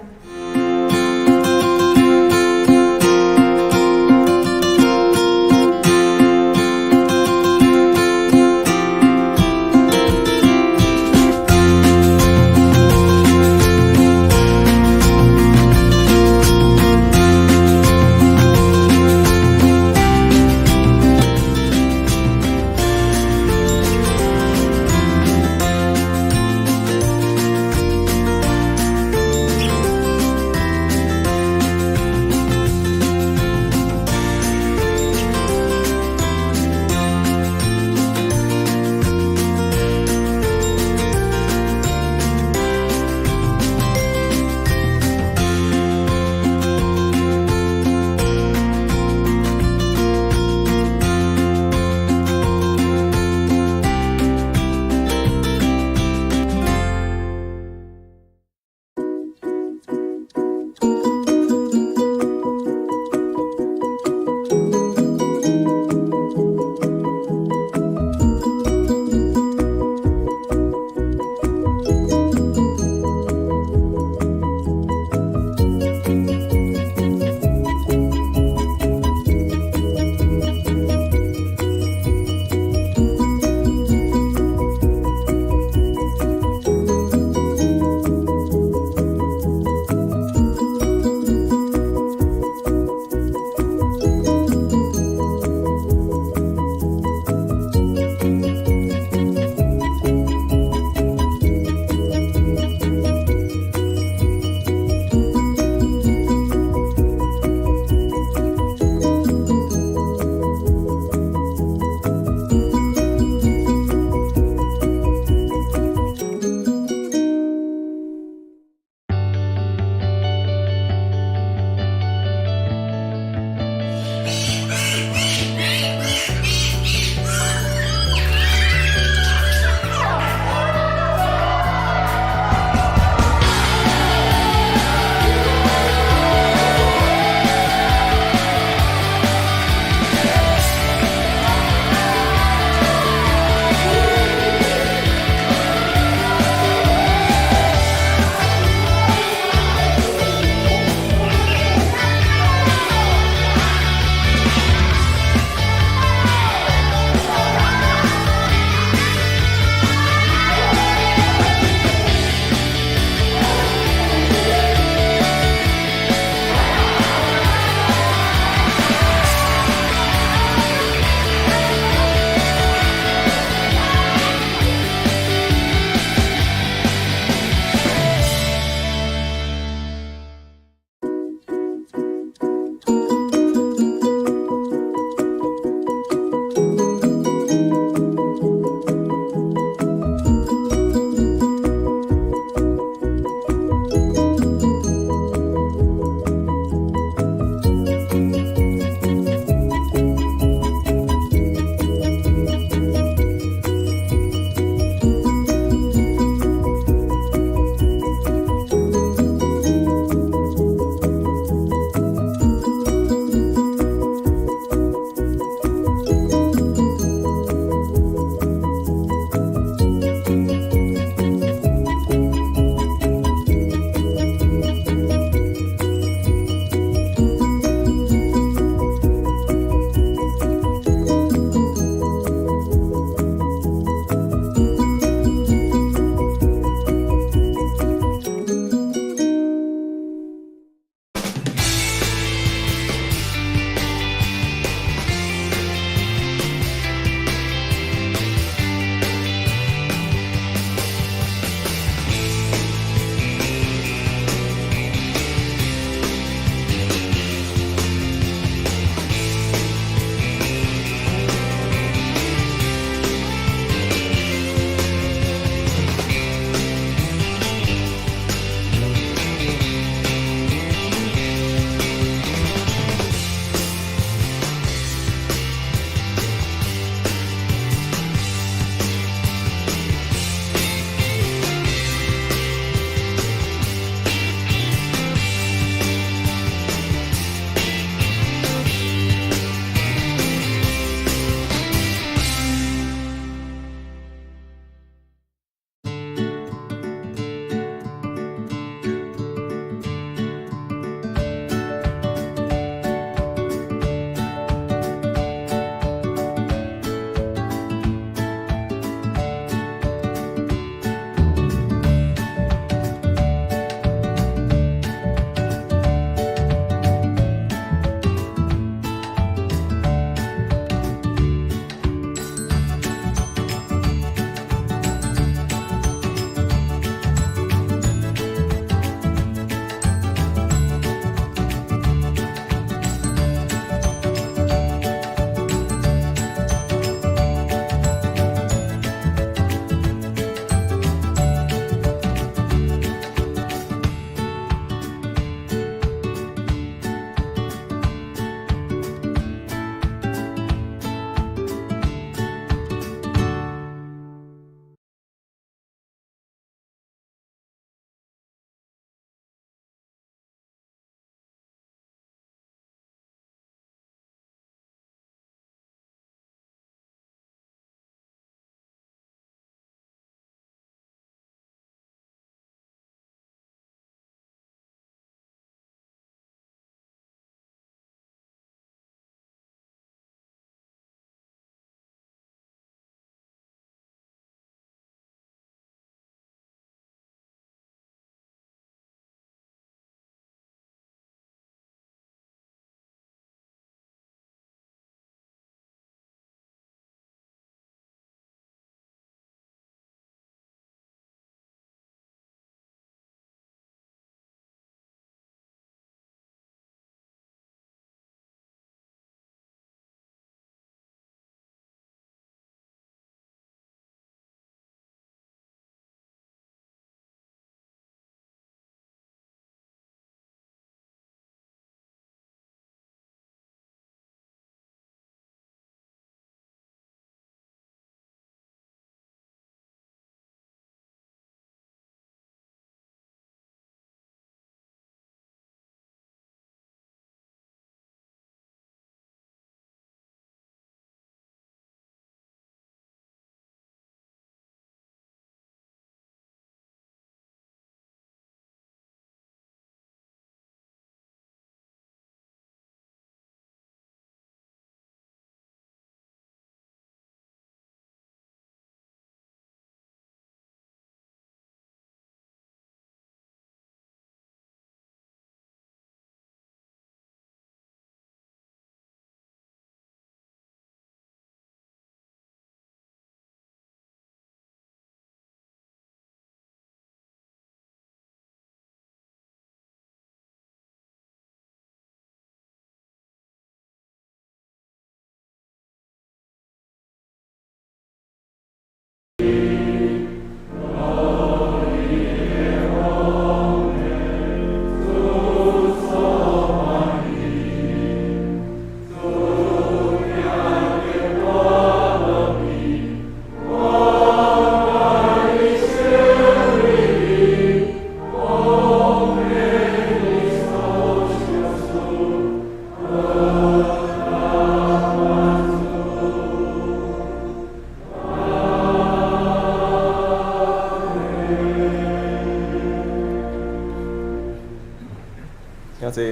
請坐。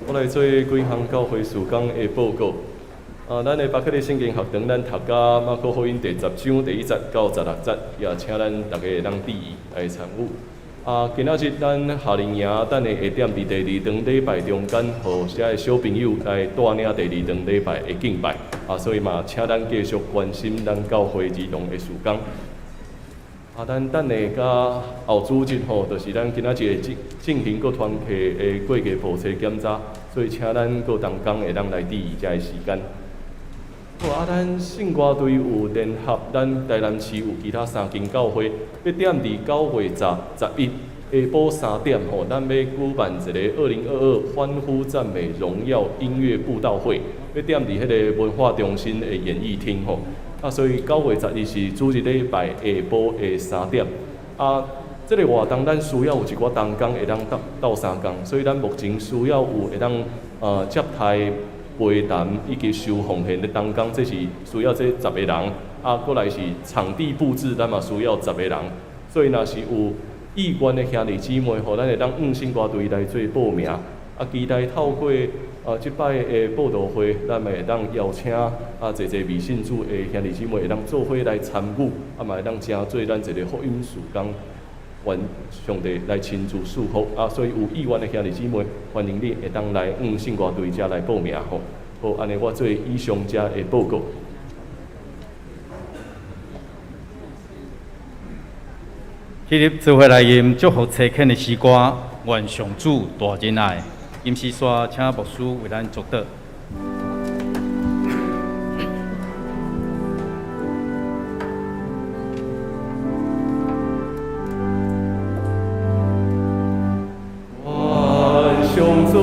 我來做幾項教會事工的報告。啊，咱的巴克禮聖經學堂，咱讀甲馬可福音第10章第1節到16節，也請咱逐家會當注意來參與。啊，今仔日咱夏令營等下會踮佇第二堂禮拜中間，予遮的小朋友來帶領第二堂禮拜的敬拜。啊，所以嘛，請咱繼續關心咱教會兒童的事工。啊，咱等下佮後主日吼，就是咱今仔日會進行閣團契的過月簿冊檢查，所以請咱閣同工會當來注意遮的時間。好，啊，咱聖歌隊有聯合咱台南市有其他三間教會，欲踮佇9月10、11下晡3點吼，咱欲舉辦一个2022歡呼讚美榮耀音樂佈道會，欲踮佇彼个文化中心的演藝廳吼。啊，所以9月11是主日禮拜下晡的三點。啊，這个活動咱需要有一寡同工會當鬥鬥相共，所以咱目前需要有會當接待、陪談以及收奉獻的同工，這是需要這10個人。啊，閣來是場地布置，咱嘛需要十個人。所以，若是有意願的兄弟姊妹，予咱會當向聖歌隊來做報名。啊，期待透過這擺的佈道會，咱嘛會當邀請啊，濟濟未信主的兄弟姊妹會當做伙來參與，啊嘛會當成做咱一个福音事工，願上帝來親自賜福。啊，所以有意願的兄弟姊妹，歡迎你會當來向聖歌隊遮來報名吼。好，按呢我做以上遮的報告。彼日做伙來吟祝福差遣的詩歌，願上主大仁愛。金絲刷，請牧師為咱祝禱。願上主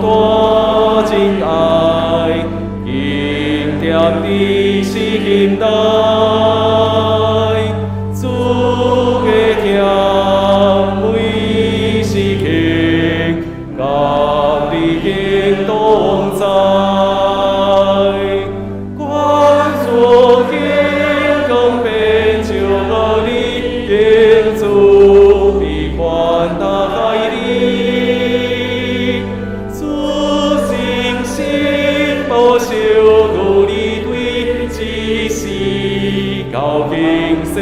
大仁愛，恩典佇心內，主的疼每時刻，佮你行同在，願主顯光遍照你，願主悲寬待你，主信心保守你對這世到永世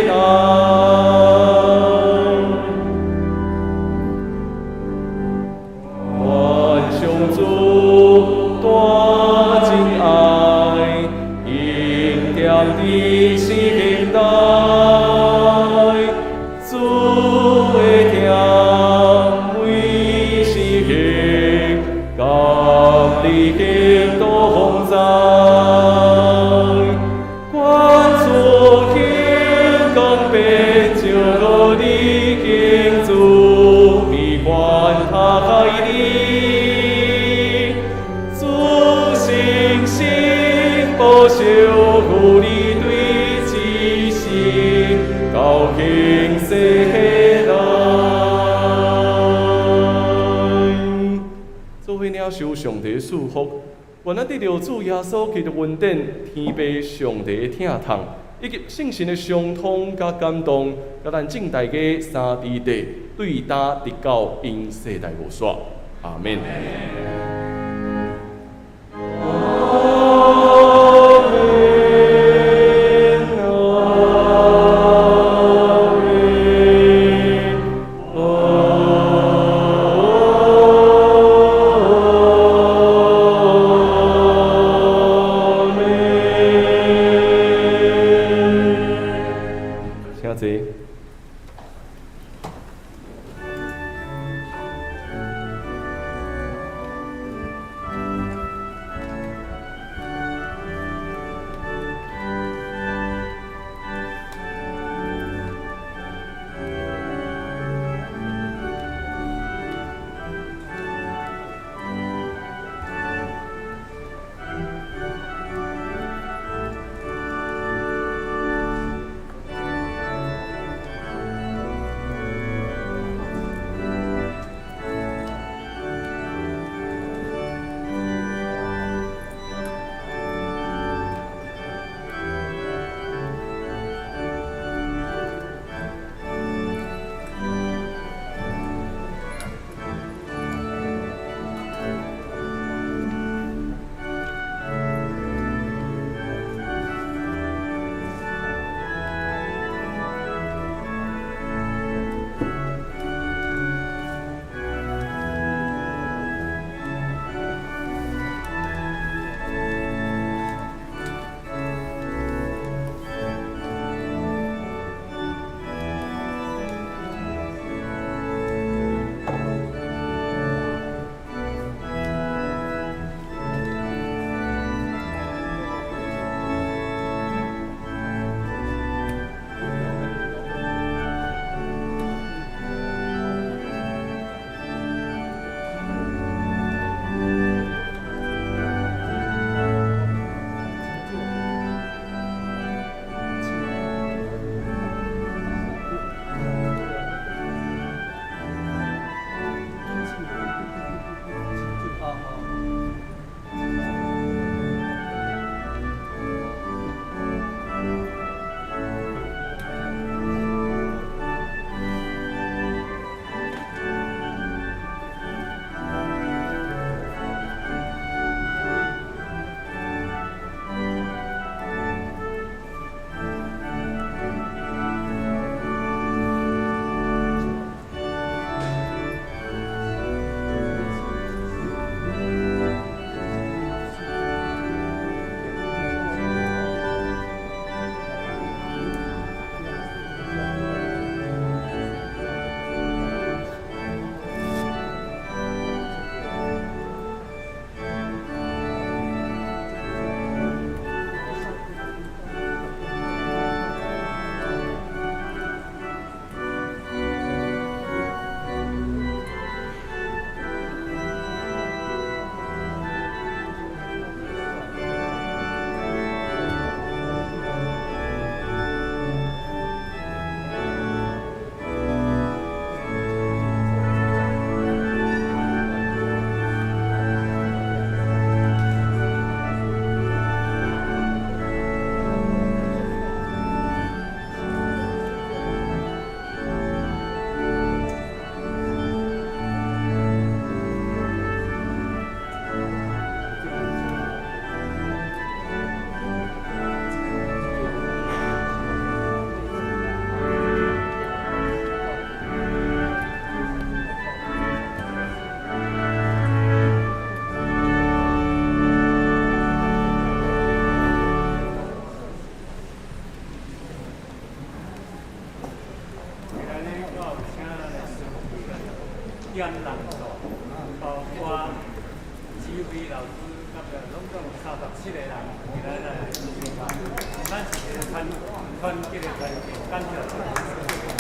代。願上主大仁愛，恩典佇心內，主的疼每時刻，佮你行同在。願主顯光遍照你，願主悲寬待你，主信心保守你對這世到永世代。做伙領受上帝賜福，願咱得著主耶穌基督恩典，天父上帝的疼痛，以及聖神的相通佮感動，佮咱眾大家三弟弟對今直到永世代無煞。阿們。阿們，阿們，阿們。請坐。人數，包括指揮老師，甲攏總37個人，今仔來參加。咱是一個團團結的團體，感謝主。